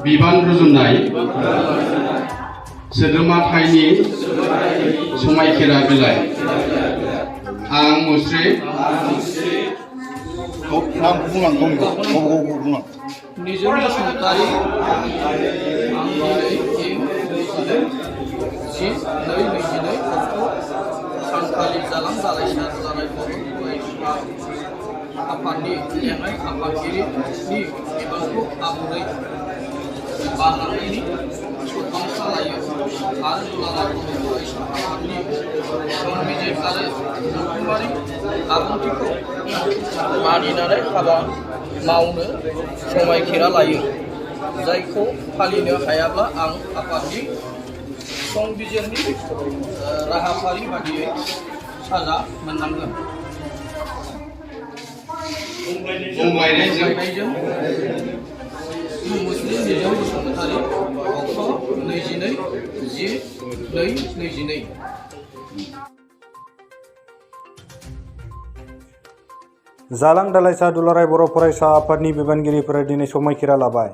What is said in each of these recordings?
बिबान रुजुननाय सोद्रोमाथायनि समायखिरा बिलाइ आं मुस्रि निजोम बसुमतारी आं सानखालि जालां दालाइसा जानाय आफादनि लेङाइ आफादगिरिनि बिबानखौ आबुङै बारलांनायनि सनमान खालायो आरो दुलाराय बर' फरायसा आफादनि संबिजिर आरो हुकुमारि आबुंथिखौ मानिनानै हाबा मावनो समायखिरा लायो। जायखौ फालिनो हायाब्ला आं आफादनि संबिजिरनि राहाफारि बादियै साजा मोननांगोन। बुंलायनायजों मुस्लिम निजोम बसुमतारी अक्ट' 22/10/2022 जालां दालाइसा दुलाराय बर' फरायसा आफादनि बिबानगिरिफोरा दिनै समायखिरा लाबाय।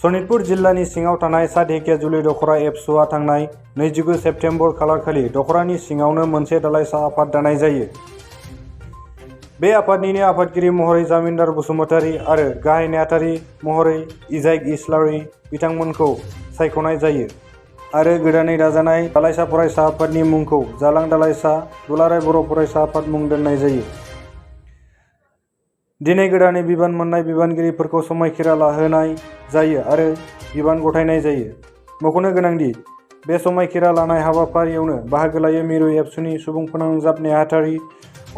सनितपुर जिल्लानि सिङाव थानाय सातढेकियाजुलि दख'रा एबसुआ थांनाय 29 सेप्तेम्बर खालारखालि दख'रानि सिङावनो मोनसे दालाइसा आफाद दानाय जायो। बे आफादनिनो आफादगिरि महरै जामिनदार बसुमतारी आरो गाहाय नेहाथारि महरै इजाइक इस्लारि बिथांमोनखौ सायख'नाय जायो आरो गोदानै दाजानाय दालाइसा फरायसा आफादनि मुंखौ जालां दालाइसा दुलाराय बर' फरायसा आफाद मुं दोननाय जायो। दिनै गोदानै बिबान मोननाय बिबानगिरिफोरखौ समायखिरा लाहोनाय जायो आरो बिबान गथायनाय जायो। मख'नो गोनांदि बे समायखिरा लानाय हाबाफारियावनो बाहागो लायो मिरु एबसुनि सुबुं फोनांजाब नेहाथारि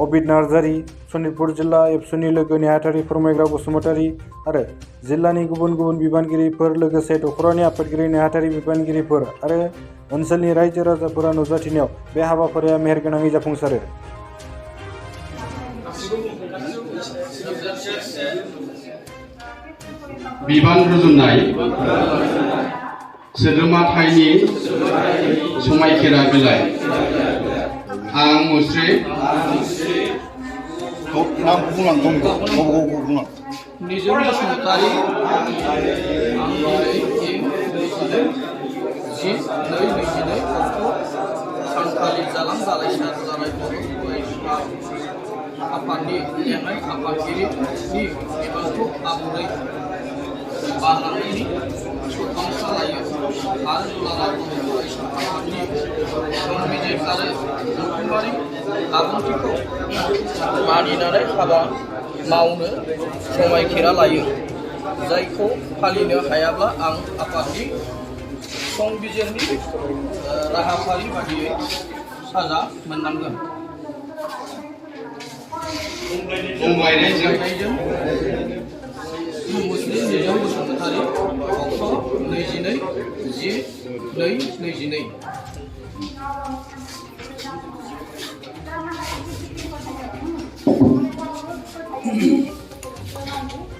अबिद नार्जारि, सनितपुर जिल्ला एबसुनि लोगो नेहाथारि फोरमायग्रा बसुमतारी आरो जिल्लानि गुबुन गुबुन बिबानगिरिफोर लोगोसे दख'रानि आफादगिरि नेहाथारि बिबानगिरिफोर आरो ओनसोलनि रायजो राजाफोरा नुजाथिनायाव बे हाबाफारिया मेहेरगोनाङै जाफुंसारो। बिबान रुजुननाय सोद्रोमाथायनि समायखिरा बिलाइ आं मुस्रि निजोम बसुमतारी आं 22/10/2022 सानखालि जालां दालाइसा जानाय बर' फरायसा आफादनि लेङाइ आफादगिरिनि बिबानखौ आबुङै बारलांनायनि सनमान खालायो आरो दुलाराय बर' फरायसा आफादनि संबिजिर आरो हुकुमारि आबुंथिखौ मानिनानै हाबा मावनो समायखिरा लायो। जायखौ फालिनो हायाब्ला आं आफादनि संबिजिरनि राहाफारि बादियै साजा मोननांगोन। बुंलायनायजों मुस्लिम निजोम बसुमतारी अक्ट' 22/10/2022